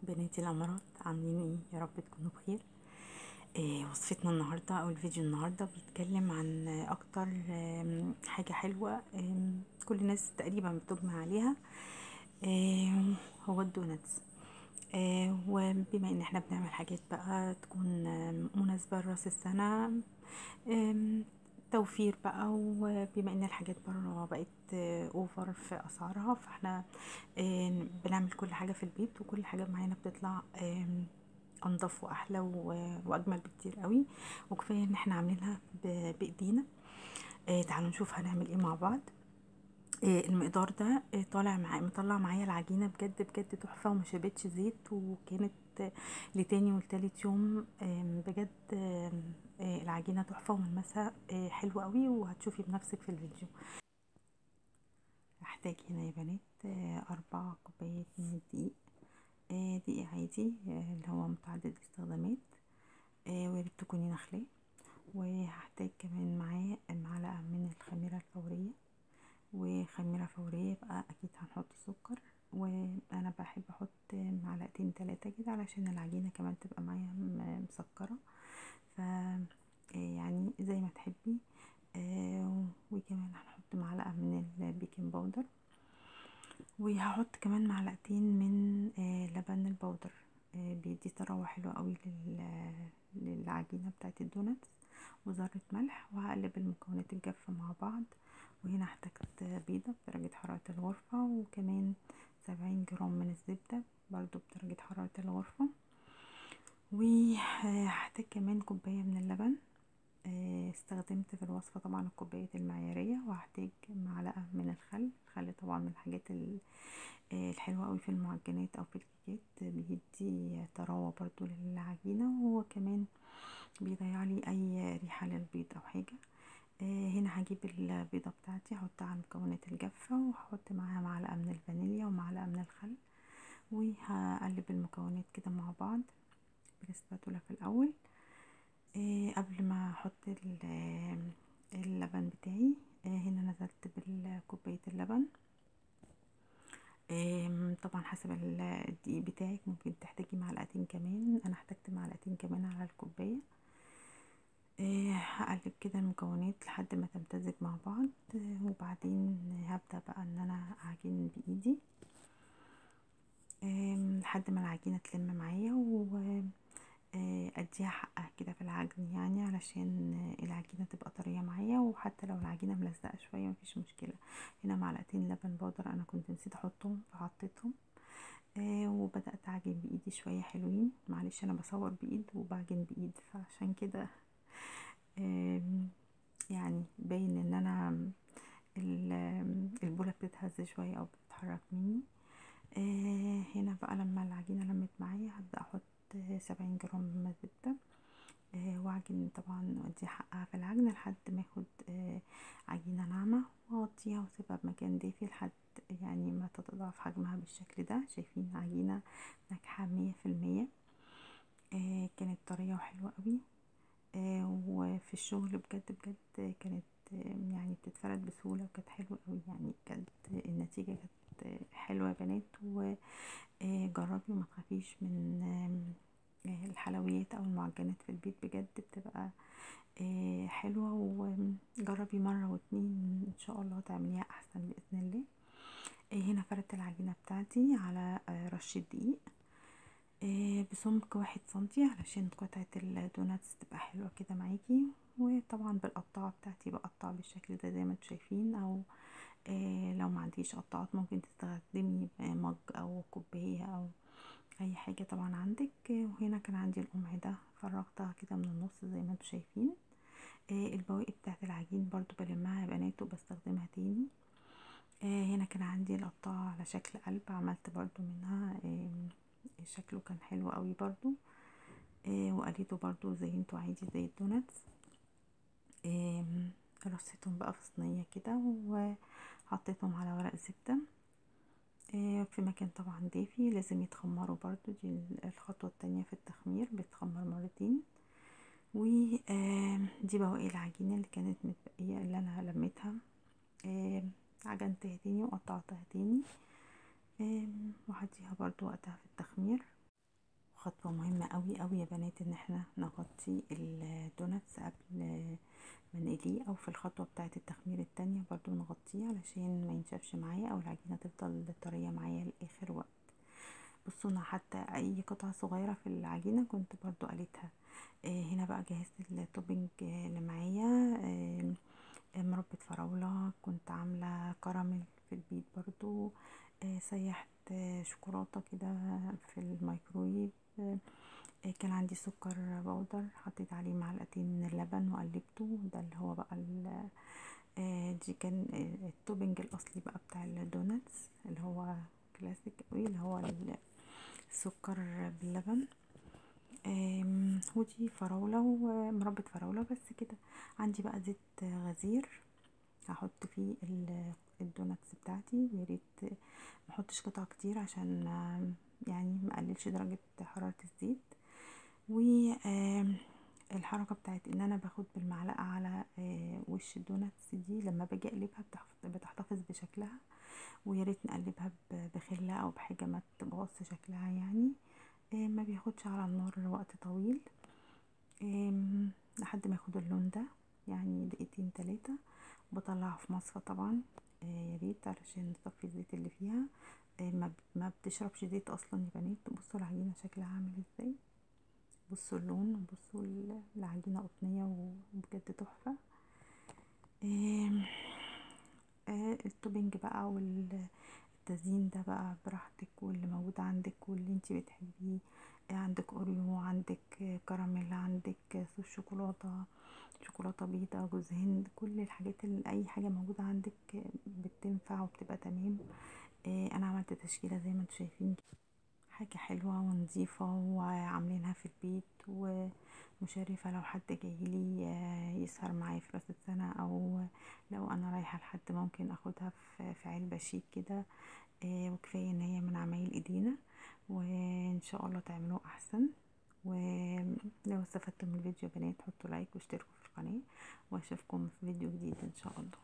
بناتي الامارات، عاملين ايه؟ يا رب تكونوا بخير. وصفتنا النهارده او الفيديو النهارده بيتكلم عن اكتر حاجة حلوة كل الناس تقريبا بتجمع عليها، هو ال donuts. وبما ان احنا بنعمل حاجات بقى تكون مناسبة لراس السنة، توفير بقى، وبما ان الحاجات بره بقت over في اسعارها، فاحنا بنعمل كل حاجة في البيت، وكل حاجة معانا بتطلع انضف واحلى واجمل بكتير قوي، وكفاية ان احنا عاملينها بايدينا. تعالوا نشوف هنعمل ايه مع بعض. المقدار ده طالع معايا، مطلع معايا العجينة بجد بجد تحفة، وما شابتش زيت، وكانت لتاني ولتالت يوم بجد العجينة تحفة وملمسها حلو قوي، وهتشوفي بنفسك في الفيديو. هحتاج هنا يا بنات 4 كوبايات من الدقيق، دقيق عادي اللي هو متعدد الاستخدامات، وياريت تكوني نخلاه. وهحتاج كمان معاه معلقه من الخميره الفورية، وخميره فورية يبقى اكيد هنحط سكر، وانا بحب احط معلقتين 3 كده علشان العجينة كمان تبقى معايا مسكره، ف يعني زي ما تحبي. وكمان هنحط معلقه من ال baking powder، وهحط كمان معلقتين من لبن ال powder، بيدي طراوه حلوة قوي للعجينه بتاعت ال donuts، وذره ملح. وهقلب المكونات الجافه مع بعض. وهنا احتاجت بيضة بدرجة حرارة الغرفة، وكمان 70 جرام من الزبدة برضو بدرجة حرارة الغرفة، وهحتاج كمان كوباية من اللبن. استخدمت في الوصفة طبعا الكوبايات المعياريه. وهحتاج معلقه من الخل. الخل طبعا من الحاجات الحلوة قوي في المعجنات او في الكيكات، بيدي طراوه برضو للعجينه، وهو كمان بيضيع لي اي ريحه للبيض او حاجة. هنا هجيب البيضة بتاعتي احطها على المكونات الجافه، وهحط معاها معلقه من الفانيليا ومعلقة من الخل، وهقلب المكونات كده مع بعض بالسباتولا في الاول قبل ما احط اللبن بتاعي. هنا نزلت بالكوبايه اللبن. طبعا حسب الدقيق بتاعك ممكن تحتاجي معلقتين كمان، انا احتاجت معلقتين كمان على الكوباية. هقلب كده المكونات لحد ما تمتزج مع بعض، وبعدين هبدأ بقى ان انا اعجن بايدي لحد ما العجينة تلم معايا، و اديها حقها كده في العجن، يعني علشان العجينة تبقى طرية معايا، وحتى لو العجينة ملزقه شوية مفيش مشكلة. هنا معلقتين لبن بودر انا كنت نسيت احطهم فحطيتهم، وبدات اعجن بايدي شوية حلوين. معلش انا بصور بايد وبعجن بايد، فعشان كده يعني باين ان انا البوله بتتهز شوية او بتتحرك مني. هنا بقى لما العجينة لمت معايا هبدا احط 70 جرام زبدة، واعجن طبعا وادي حقها في العجن لحد ما اخد عجينه ناعمة، واغطيها واسيبها بمكان دافي لحد يعني ما تتضاعف حجمها بالشكل ده. شايفين عجينه ناجحة 100%، كانت طرية وحلوه قوي، وفي الشغل بجد بجد كانت يعني بتتفرد بسهولة، وكانت حلوة قوي، يعني كانت النتيجة كانت حلوة يا بنات. وجربي وما تخافيش من الحلويات او المعجنات في البيت، بجد بتبقى حلوة، وجربي مرة واتنين ان شاء الله تعمليها احسن باذن الله. هنا فردت العجينة بتاعتي على رشه دقيق بسمك 1 سنتي علشان قطعه ال donuts تبقى حلوة كده معاكي. وطبعا بالقطاعه بتاعتي بقطع بالشكل ده زي ما انتم شايفين، او لو ما عنديش قطاعات ممكن تستخدمي mug او كوباية او اي حاجة طبعا عندك. وهنا كان عندي القمع ده فرغتها كده من النص زي ما انتم شايفين. البواقي بتاعت العجين برضو بلمها يا بنات وبستخدمها تاني. هنا كان عندي القطاعه على شكل قلب، عملت برضو منها شكله كان حلو قوي برضو، وقليته برضو زينته عادي زي ال donuts. رصيتهم بقى في صينية كده وحطيتهم على ورق زبدة في مكان طبعا دافي، لازم يتخمروا برضو، دي الخطوة التانية في التخمير، بيتخمر مرتين. ودي بواقي العجينة اللي كانت متبقيه اللي انا لميتها، عجنتها تاني وقطعتها تاني، وهديها برضو وقتها في التخمير. خطوة مهمة قوي قوي يا بنات، ان احنا نغطي ال donuts قبل ما نقليه، او في الخطوة بتاعه التخمير التانية برضو نغطيه علشان ما ينشفش معايا او العجينة تفضل طرية معايا لاخر وقت. بصوا انا حتى اي قطعه صغيرة في العجينة كنت برضو قليتها. هنا بقى جهزت ال topping اللي معايا، مربى فراوله، كنت عامله كراميل في البيت برضو، سيحت شوكولاتة كده في الميكرويف، كان عندي سكر powder حطيت عليه معلقتين من اللبن وقلبته، ده اللي هو بقى دي كان ال topping الاصلي بقى بتاع ال donuts اللي هو كلاسيك قوي، اللي هو السكر باللبن. ودي فراوله ومربى فراوله بس كده. عندي بقى زيت غزير هحط فيه ال donuts بتاعتي، ويا ريت ما احطش قطع كتير عشان يعني ما اقللش درجه حرارة الزيت. والحركة بتاعت ان انا باخد بالمعلقه على وش ال donuts دي لما باجي اقلبها بتحتفظ بشكلها، ويا ريت نقلبها بخله او بحاجة ما تبوظش شكلها يعني. ما بياخدش على النار وقت طويل، لحد ما ياخد اللون ده يعني دقيقتين تلاتة. بطلعها في مصفى طبعا، يا ريت علشان نصفي الزيت اللي فيها، ما بتشربش زيت اصلا يا بنات. بصوا العجينة شكلها عامل ازاي، بصوا اللون، بصوا العجينة قطنيه وبجد تحفة. ال topping بقى والتزيين ده بقى براحتك، واللي موجود عندك واللي انتي بتحبيه، عندك اوريو، عندك كراميل، عندك صوص شوكولاتة، شوكولاتة بيضة، جوز هند، كل الحاجات اللي اي حاجة موجودة عندك بتنفع وبتبقى تمام. انا عملت تشكيله زي ما انتم شايفين، حاجة حلوة ونظيفه وعاملينها في البيت ومشرفه. لو حد جاي لي يسهر معايا في راس السنة، او لو انا رايحة لحد ممكن اخدها في علبة شيك كده، وكفاية ان هي من عمايل ايدينا، وان شاء الله تعملوه احسن. ولو استفدتم من الفيديو يا بنات حطوا like واشتركوا في القناة، واشوفكم في فيديو جديد ان شاء الله.